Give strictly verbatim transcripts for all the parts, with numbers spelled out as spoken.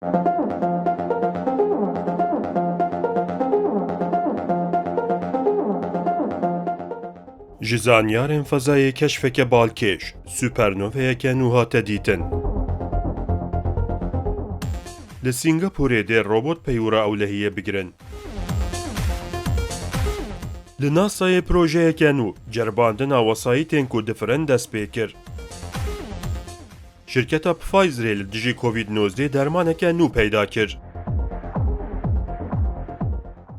Ji zanyarên fezayê keşfeke balkêş, supernoveyeke nû hate dîtin. Li Singapurê dê robot peyûra ewlehiyê bigirin. Li NASAyê projeyeke nû, ceribandina wesayîtên ku difirin dest pê kir. Şirketa Pfizerê li dijî Covid nozdeh dermaneke nû peyda kir.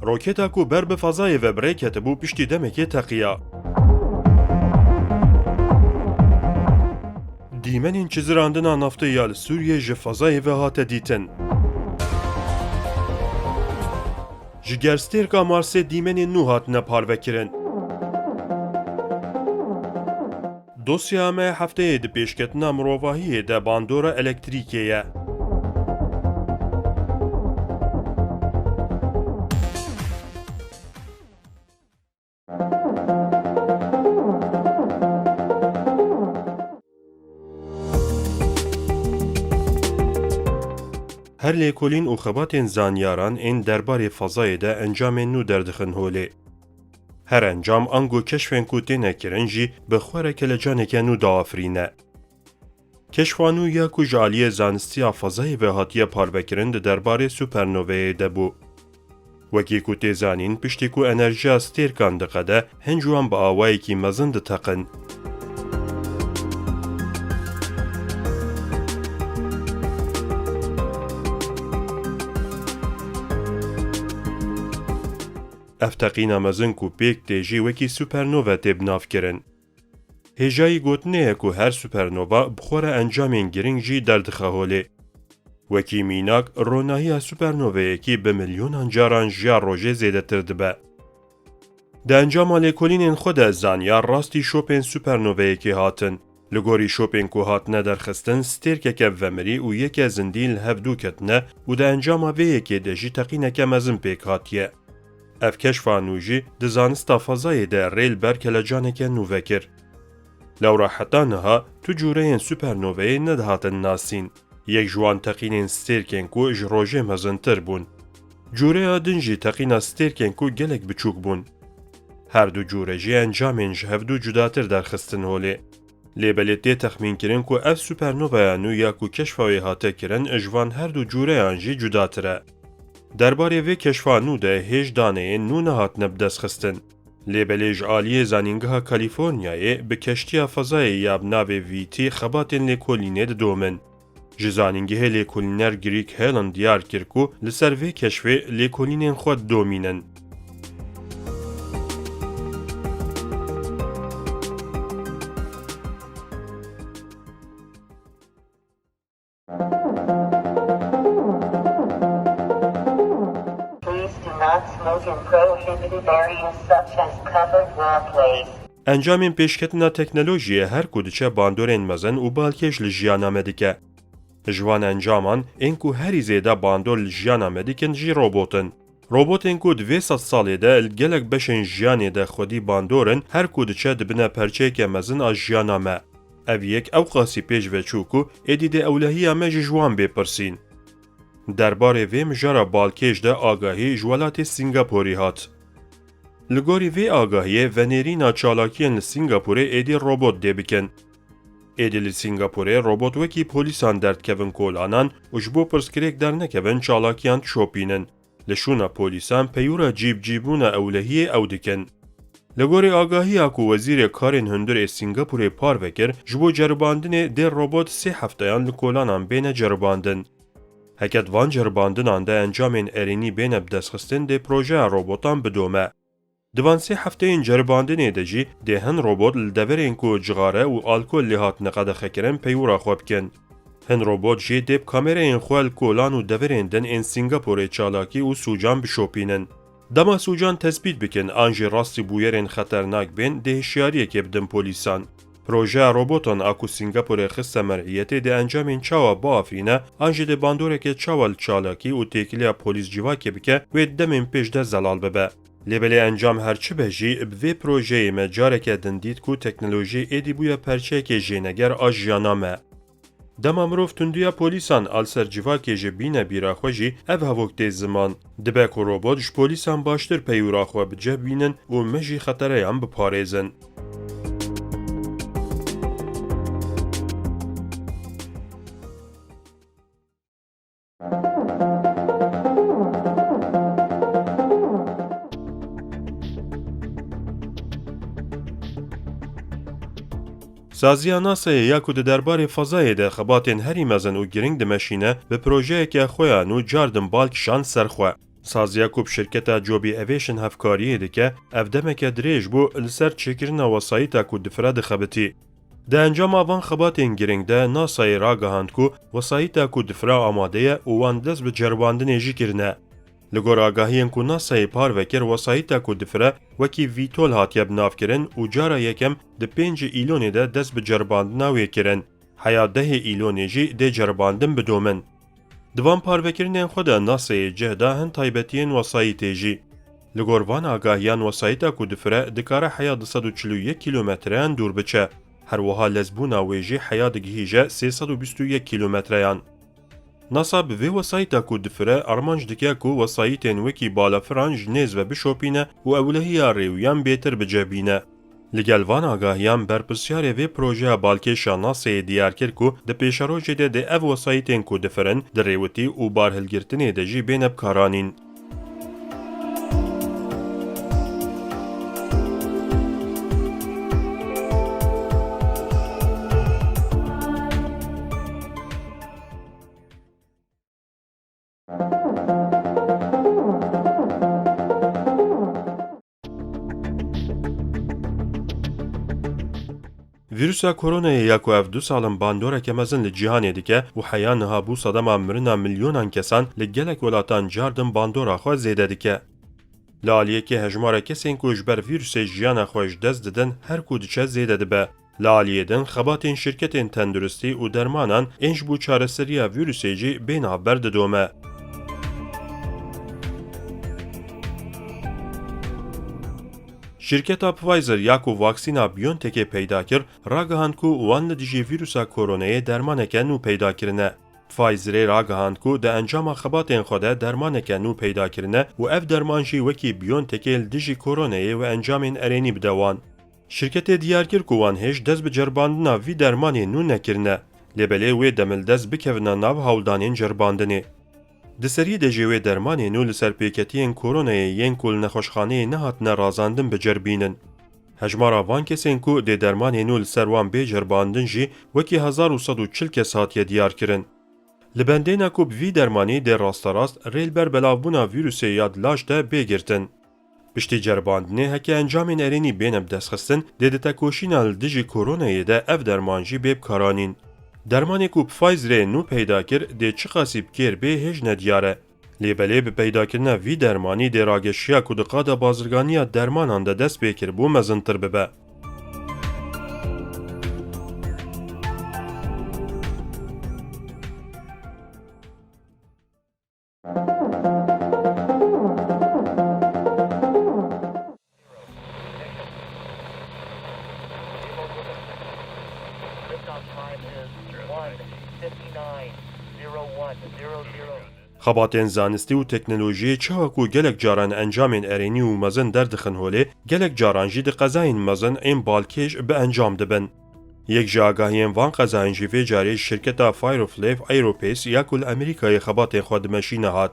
Roketa ku ber bi fezayê ve bi rê ketibû piştî demekê teqiya. Dîmenên çizirandina naftê ya li Sûriyê ji fezayê ve hate dîtin. Ji gerstêrka Marsê dîmenên nû hatine parvekirin. Dosya me hefteyê di pêşketina mirovahiyê de bandora elektrîkê ye. Her lêkolîn û xebatên zanyaran ên derbarê fezayê de encamên nû derdixin holê. Her encam ango keşfên ku têne kirin jî bi xwe re kelecaneke nû diafirîne. Keşfa nû ya ku ji aliyê zanistiya fezayê ve hatiye parvekirin di derbarê supernoveyê de bû. Wekî ku tê zanîn, piştî ku enerjiya stêrkan diqede, hin ji wan bi awayekî mezin diteqin. Ev teqîna mezin ku pêk tê jî wekî supernove tê binavkirin. Hêjayî gotinê ye ku her supernova bi xwe re encamên girîng jî derdixe holê. Wekî mînak, ronahiya supernoveyekî bi milyonan caran ji ya rojê zêdetir dibe. Di encama lêkolînên xwe de zanyar rastî şopên supernoveyekê hatin. Li gorî şopên ku hatine derxistin, stêrkeke vemirî û yeke zindî li hev dû ketine û di encama vê yekê de jî teqîneke mezin pêk hatiye. Ev keşfa nû jî di zanista fezayê de rê li ber kelecaneke nû vekir. Lewra heta niha tu cûreyên supernoveyê nedihatin nasîn. Yek ji wan teqînên stêrkên ku ji rojê mezintir bûn. Cûreya din jî teqîna stêrkên ku gelek biçûk bûn. Her du cûre jî encamên ji hev du cudatir derxistin holê. Lê belê tê texmînkirin ku ev supernovaya nû ya ku keşfa wê hate kirin ji van her du cûreyan jî cudatir e. Derbarê vê keşfa nû de hêj daneyên nû nehatine bidestxistin. Lê belê ji aliyê Zanîngeha Kalîforniyayê bi keştiya fezayê ya bi navê V T xebatên lêkolînê didomin. Ji zanîngehê lêkolîner Greg Helen diyar kir ku li ser vê keşfê lêkolînên xwe didomînin. Please do not smoke in prohibited areas such as covered walkways. Encamên pêşketina teknolojiyê her ku diçe bandorên mezin û balkêş li jiyana me dike. Ji van encaman ên ku herî zêde bandor li jiyana me dikin jî robot in. Robotên ku di vê sedsalê de li gelek beşên jiyanê de xwedî bandor in, her ku diçe dibine perçeyeke mezin a jiyana me. Ev yek ewqasî pêş ve çû ku êdî dê ewlehiya me jî ji wan bê pirsîn. Derbarê vê mijara balkêş de agahî ji welatê Sîngaporê hat. Li gorî vê agahiyê venêrîna çalakiyên li Sîngapûrê êdî robot dê bikin. Êdî li Sîngapûrê robot wekî polîsan derdikevin kolanan û ji bo pirsgirêk dernekevin çalakiyan dişopînin. Li şûna polîsan peyûra cîbicîbûna ewlehiyê ew dikin. Li gorî agahiya ku Wezîrê Karên Hundir ê Sîngapûrê parve kir, ji bo ceribandinê dê robot sê hefteyan li kolanan bêne ceribandin. Heke di van ceribandinan de encamên erênî bêne bidestxistin dê projeya robotan bidome. Di van sê hefteyên ceribandinê de jî dê hin robot li deverên ku cixare û alkol lê hatine qedexekirin peywira xwe bikin. Hin robot jî dê bi kamerayên xwe li kolan û deverên din ên Sîngapûrê çalakî û sûcan bişopînin. Dema sûcan tespît bikin an jî rastî bûyerên xeternak bên dê hişyariyekê bidin polîsan. Projeya robotan a ku Sîngapûrê xiste mer'iyetê dê encamên çawa biafirîne an jî dê bandoreke çawa li çalakî û têkiliya polîs civakê bike wê di demên pêş de zelal bibe. Lê belê encam her çi be jî, bi vê projeyê me careke din dît ku teknolojî êdî bûye perçeyekê jêneger a jiyana me. Dema mirov tundiya polîsan a li ser civakê ji bîne bîra xwe jî ev hevok tê ziman. Dibe ku robot ji polîsan baştir peyûra xwe bi cih bînin û me jî xetereyan biparêzin. Saziya NASA'yê ya ku di derbarê fezayê de xebatên herî mezin û girîng dimeşîne, bi projeyeke xwe ya nû cardin bal kişand ser xwe. Saziya ku bi şirketa Joby Aviation hevkariyê dike, ev demeke dirêj bû li ser çêkirina wesayîta ku difire dixebitî. Di encama van xebatên girîng de NASA'yê ragihand ku wesayîta ku difire amade ye û wan dest bi ceribandinê jî kirine. Li gor agahiyên ku NASA'yê parve kir, wesayîta ku difire wekî VTOL hatiye binavkirin û cara yekem di pêncê Îlonê de dest bi ceribandina wê kirin. Heya dehê Îlonê jî dê ceribandin bidomin. Di van parvekirinên xwe de NASA'yê cih da hin taybetiyên wesayîtê jî. Li gor van agahiyan wesayîta ku difire dikare heya du sed û çil û yek kîlometreyan dûr biçe. Her wiha lezbûna wê jî heya digihîje sê sed û bîst û yek kîlometreyan. NASA bi vê wesayîta ku difire armanc dike ku wesayîtên wekî balafiran ji nêz ve bişopîne û ewlehiya rêwiyan bêtir bi cih bîne. Li gel van agahiyan, berpirsyarê vê projeya balkêş a NASA'yê diyar kir ku di pêşerojê de dê ev wesayîtên ku difirin di rêwitî û barhilgirtinê de jî bêne bikaranîn. Vîrusa koronayê ya ku ev du sal in bandoreke mezin li cîhanê dike û heya niha bû sedema mirina milyonan kesan li gelek welatan cardin bandora xwe zêde dike. Li aliyekê hejmara kesên ku ji ber vîrusê jiyana xwe ji dest didin her ku diçe zêde dibe. Li aliyê din xebatên şirketên tenduristî û dermanan ên ji bo çareseriya vîrusê jî bê navber didome. Şirketa Pfizer ya ku vaksîna BioNTechê peyda kir, ragihand ku wan li dijî vîrusa koronayê dermaneke nû peyda kirine. Pfizerê ragihand ku di encama xebatên xwe de dermaneke nû peyda kirine û ev derman jî wekî BioNTechê li dijî koronayê û encamên erênî bide wan. Şirketê diyar kir ku wan hêj dest bi ceribandina vî dermanê nû nekirine, lê belê wê demildest bikevine nav hewldanên ceribandinê. Di serî de jî wê dermanê nû li ser pêketiyên koronayê yên ku li nexweşxaneyê nehatine razandin bi ceribînin. Hejmara van kesên ku dê dermanê nû li ser wan bê ceribandin jî wekî hezar û sed û çil kes hatiye diyarkirin. Li bendêna ku bi vî dermanî dê rasterast rê li ber belavbûna vîrusê ya di laş de bê girtin. Piştî ceribandinê heke encamên erênî bêne bidestxistin, dê di tekoşîna li dijî koronayê de ev derman jî bê bikaranîn. Dermanê ku Pfizerê nû peyda kir, dê çiqasî bi kêr bê hêj nediyar e. Lê belê bi peydakirina vî dermanî dê rageşiya ku di qada bazirganiya dermanan de dest pê kiribû mezintir bibe. Liftoff time is one fifty-nine zero one zero zero. Xebatên zanistî û teknolojiyê çawa ku gelek caran encamên erênî û mezin derdixin holê, gelek caran jî di qezayên mezin ên balkêş bi encam dibin. Yek ji agahiyên van qezayan jî vê carê ji şirketa Firefly Aerospace ya ku li Amerîkayê xebatên xwe dimeşîne hat.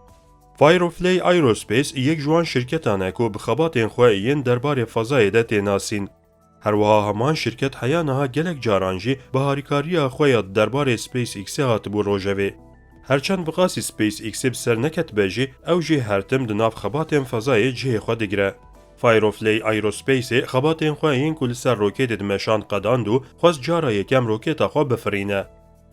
Firefly Aerospace yek ji wan şirketan e ku bi xebatên xwe yên derbarê fezayê de tê nasîn. Her wiha heman şirket heya niha gelek caran jî bi harîkariya xwe ya derbarê SpaceX'ê hatibû rojevê. Her çend bi qasî SpaceX'ê bi ser neketibe jî, ew jî her tim di nav xebatên fezayê cihê xwe digire. Firefly Aerospace'ê xebatên xwe yên ku li ser roketê dimeşand qedand û xwest cara yekem roketa xwe bifirîne.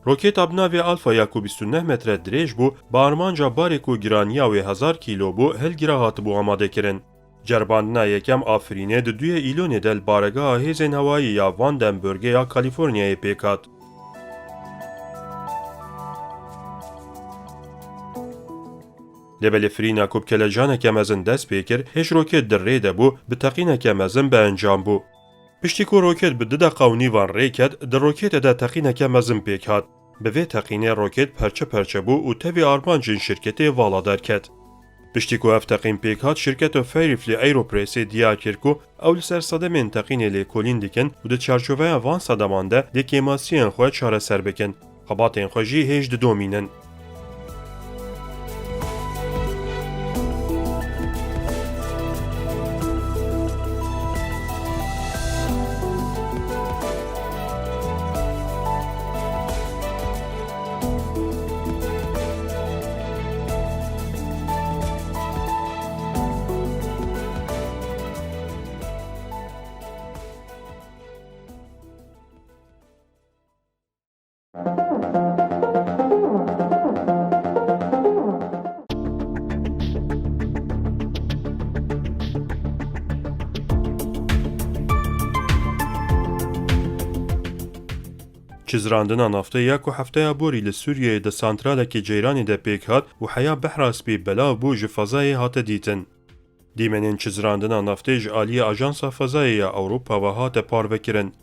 Roketa bi navê Alpha ya ku bîst û neh metre dirêj bû, bi armanca barê ku giraniya wê hezar kîlo bû, hilgira hatibû amadekirin. Ceribandina yekem a firînê di duyê Îlonê de li baregeha hêzên hewayî ya Vandenbergê ya Kalîforniyayê pêk hat. Lê belê firîna ku bi kelecaneke mezin dest pê kir, hêj roket di rê de bû, bi teqîneke mezin bi encam bû. Piştî ku roket bi du deqa û nîvan rê ket, di roketê de teqîneke mezin pêk hat. Bi vê teqînê roket perçe perçe bû û tevî armancên şirketê vala derket. Piştî ku ev teqîn pêk hat, şirketa Fairfly Aeropressê diyar kir ku ew li ser sedemên teqînê lêkolîn dikin û di çarçoveya van sedeman de dê kêmasiyên xwe çareser bikin. Xebatên xwe jî hêj didomînin. Çizrandina naftê ya ku hefteya borî li Sûriyeyê di santralekî ceyranê de pêk hat û heya Behra Spî belav bû, ji fezayê hate dîtin. Dîmenên çizrandina naftê ji aliyê Ajansa Fezayê ya Ewropa ve hate parvekirin.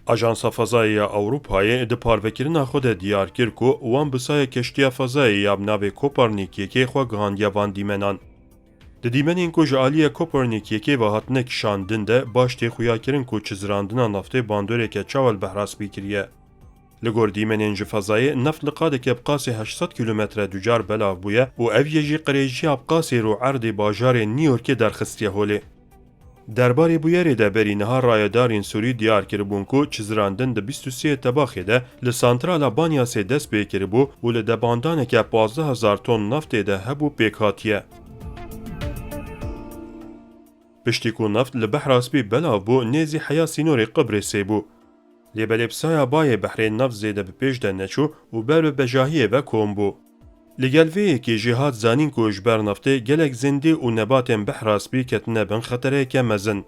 Ajansa Fezayê ya Ewropayê di parvekirina xwe de diyar kir ku wan bi saya keştiya fezayê ya bi navê Kopernik yekê xwe gihandiye van dîmenan. Di dîmenên ku ji aliyê Kopernik yekê ve hatine kişandin de baş tê xuyakirin ku çizrandina naftê bandoreke çawa li Behra Spî kiriye. Li gor dîmenên ji fezayê, neft li qadeke bi qasê heşt sed kîlometre ducar belav bûye û ev yê jî qirêjiya bi qasê rû erdê bajarê New Yorkê derxistiye holê. Derbarê bûyerê de berî niha rayedarên Sûrî diyar kiribûn ku çizrandin di bîst û sê Tebaxê de li santrala Banyasê dest pê kiribû û li debandaneke pazdeh hezar ton naftê de hebû pêk hatiye. Piştî ku neft li Behra Spî belav bû, nêzî heya sînorê Qibrêsê bû. Lê belê bi saya bayê behrê neft zêde bi pêş de neçû û ber bi bejahiyê ve kom bû. Li gel vê yekê jî hat zanîn ku ji ber neftê gelek zindî û nebatên Behra Spî ketine bin xetereyeke mezin.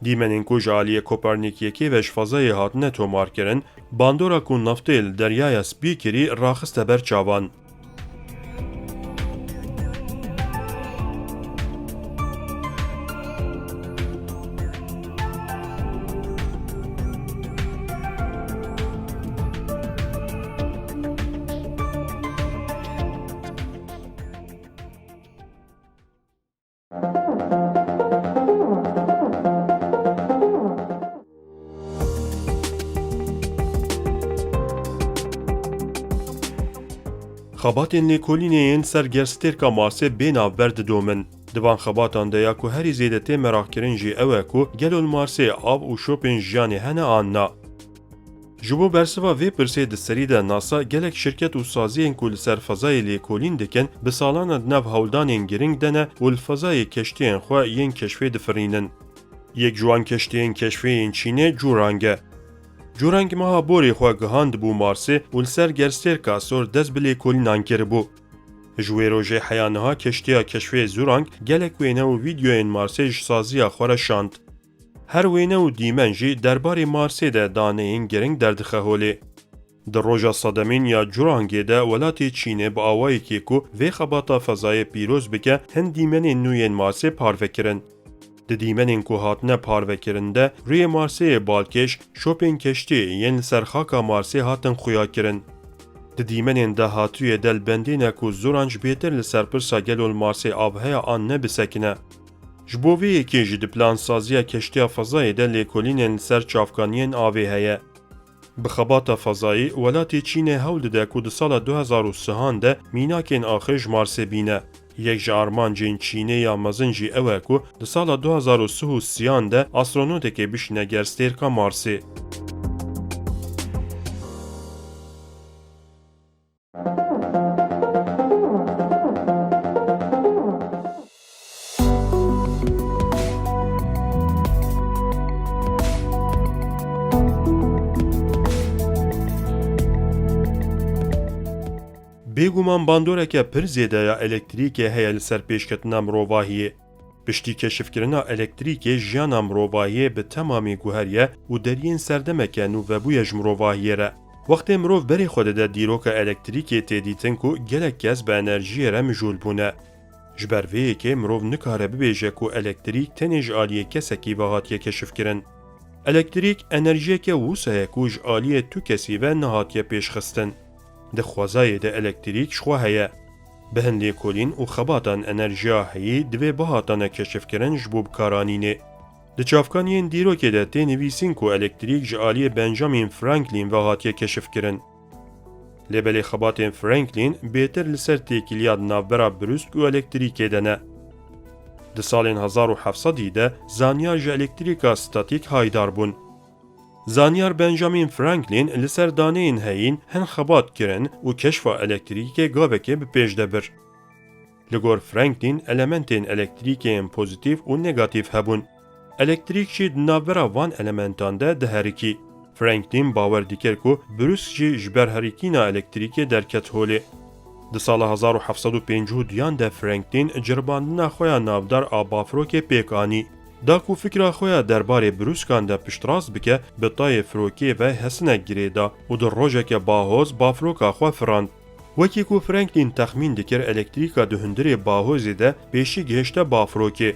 Dîmenên ku ji aliyê Kopernik yekê ve ji fezayê hatine tomarkirin, bandora ku neftê li Deryaya Spî kirî raxiste ber çavan. Xebatên lêkolînê yên ser gerstêrka Marsê bê navber didomin. Di van xebatan de ya ku herî zêde tê meraqkirin jî ew e ku gelo li Marsê av û şopên jiyanê hene an na. Ji bo bersiva vê pirsê di serî de NASA gelek şirket û saziyên ku li ser fezayê lêkolîn dikin, bi salan e di nav hewldanên giring de ne û li fezayê keştiyên xwe yên keşfê difirînin. Yek ji wan keştiyên keşfê yên Çînê Jurang e. Jurang meha borê xwe gihandibû Marsê û li ser gerstêrka sor dest bi lêkolînan kiribû. Ji wê rojê heya niha keştiya keşfê Jurang gelek wêne û vîdeoyên Marsê ji saziya xwe re şand. Her wêne û dîmen jî derbarê Marsê de daneyên giring derdixe holê. Di roja sedemîn ya Jurangê de welatê Çînê bi awayekê ku vê xebata fezayê pîroz bike, hin dîmenên nû yên Marsê parve kirin. Di dîmenên ku hatine parvekirin de rûyê Marsê yê balkêş, şopên keştiyê yên li ser xaka Marsê hatin xuyakirin. Di dîmenên dahatûyê de li bendê ne ku Jurang bêtir li ser pirsa gelo li Marsê av heye an ne bisekine. Ji bo vê yekê jî di plansaziya keştiya fezayê de lêkolînên li ser çavkaniyên avê heye. Bi xebata fezayî, welatê Çînê hewl dide ku di sala du hezar û sih an de mînakên axir ji Marsê bîne. Yek ji armancên Çînê ya mezin jî ew e ku di sala du hezar û sih û sî an de astronoteke bişîne gerstêrka Marsê. Bêguman bandoreke pir zêde ya elektrîkê heye li ser pêşketina mirovahiyê. Piştî keşifkirina elektrîkê, jiyana mirovahiyê bi temamî guheriye û deriyên serdemeke nû vebûye ji mirovahiyê re. Wextê mirov berê xwe dide dîroka elektrîkê, tê dîtin ku gelek kes bi enerjiyê re mijûl bûne. Ji ber vê yekê mirov nikare bibêje ku elektrîk tenê ji aliyê kesekî ve hatiye keşifkirin. Elektrîk enerjiyeke wisa ye ku ji aliyê tu kesî ve nehatiye pêşxistin. Di xwezayê de elektrîk ji xwe heye. Bi hin lêkolîn û xebatan enerjiya heyî divê bihatane keşifkirin ji bo bikaranînê. Di çavkaniyên dîrokê de tê nivîsîn ku elektrîk ji aliyê Benjamin Franklin ve hatiye keşifkirin. Lê belê xebatên Franklin bêtir li ser têkiliya di navbera brûsk û elektrîkê de ne. Di salên hezar û heft sedî de zanyar ji elektrîka statîk haydar bûn. Zanyar Benjamin Franklin li ser daneyên heyîn hin xebat kirin û keşfa elektrîkê gavekê bi pêş de bir. Li gor Franklin, elementên elektrîkê yên pozîtîf û negatîf hebûn. Elektrîk jî di navbera van elementan de diherikî. Franklin bawer dikir ku brûsk jî ji ber herikîna elektrîkê derket holê. Di sala hezar û heft sed û pêncî û duyan de Franklin ceribandina xwe ya navdar a bafrokê pêk anî. Da ku fikra xwe ya derbarê brûskan de piştrast bike, bi tayê firokê ve hesinek girê da û di rojeke bahoz bafroka xwe firand. Wekî ku Franklin texmîn dikir, elektrîka di hundirê bahozê de pêşî gihişte bafrokê.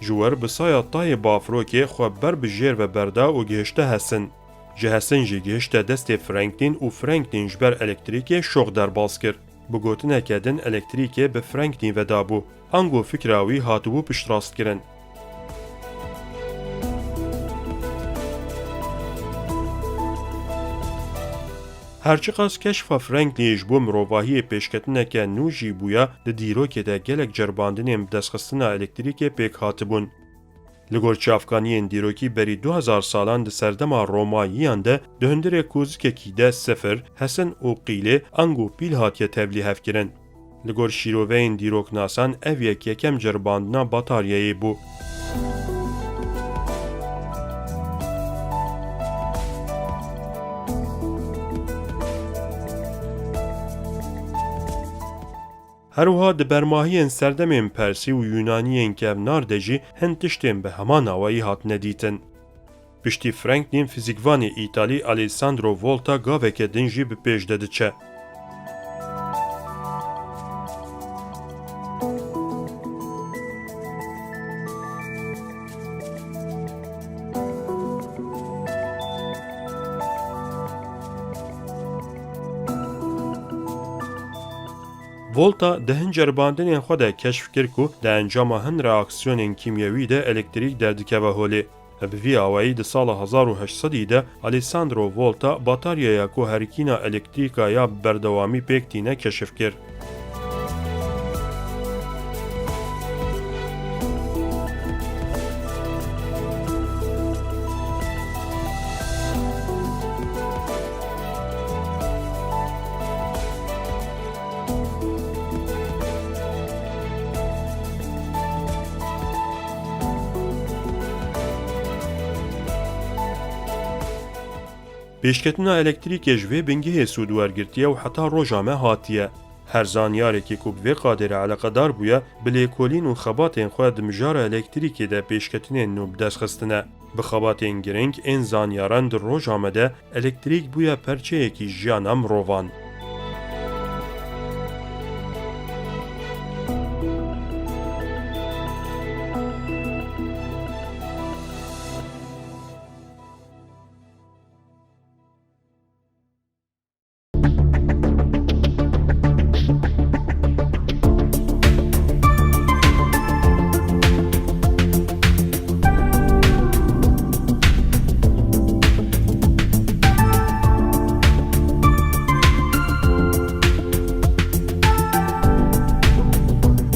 Ji wir bi saya tayê bafrokê xwe ber bi jêr ve berda û gihişte hesin. Ji hesin jî gihişte destê Franklin û Franklin ji ber elektrîkê şox derbas kir. Bi gotineke din elektrîkê bi Franklin ve dabû. Ango fikra wî hatibû piştrastkirin. Her çiqas keşfa Franklin ji bo mirovahiyê pêşketineke nû jî bûya, di dîrokê de gelek ceribandinên bidestxistina elektrîkê pêk hatibûn. Li gor çavkaniyên dîrokî berî du hezar salan di serdema Romayiyan de di hundirê kozikekî de sifir, hesin û qîlê ango pîl hatiye tevlîhevkirin. Li gor şîroveyên dîroknasan ev yek yekem ceribandina bataryayê bû. Her wiha di bermahiyên serdemên Persî û Yûnaniyên kevnar de jî hin tiştên bi heman awayî hatine dîtin. Piştî Franklin, fizîkvanê Îtalî Alessandro Volta gaveke din jî bi pêş de diçe. Volta di hin ceribandinên xwe de keşf kir ku di encama hin reaksiyonên kîmyewî de elektrîk derdikeve holê. Bi vî awayî di sala hezar û heşt sedî de Alessandro Volta bataryaya ku herikîna elektrîka ya bi berdewamî pêk tîne keşf kir. Pêşketina elektrîkê ji vê bingehê sûd wergirtiye û heta roja me hatiye. Her zanyarekî ku bi vê qadê re eleqedar bûye, bi lêkolîn û xebatên xwe di mijara elektrîkê de pêşketinên nû bi dest xistine. Bi xebatên girîng ên zanyaran di roja me de elektrîk bûye perçeyekî jiyana mirovan.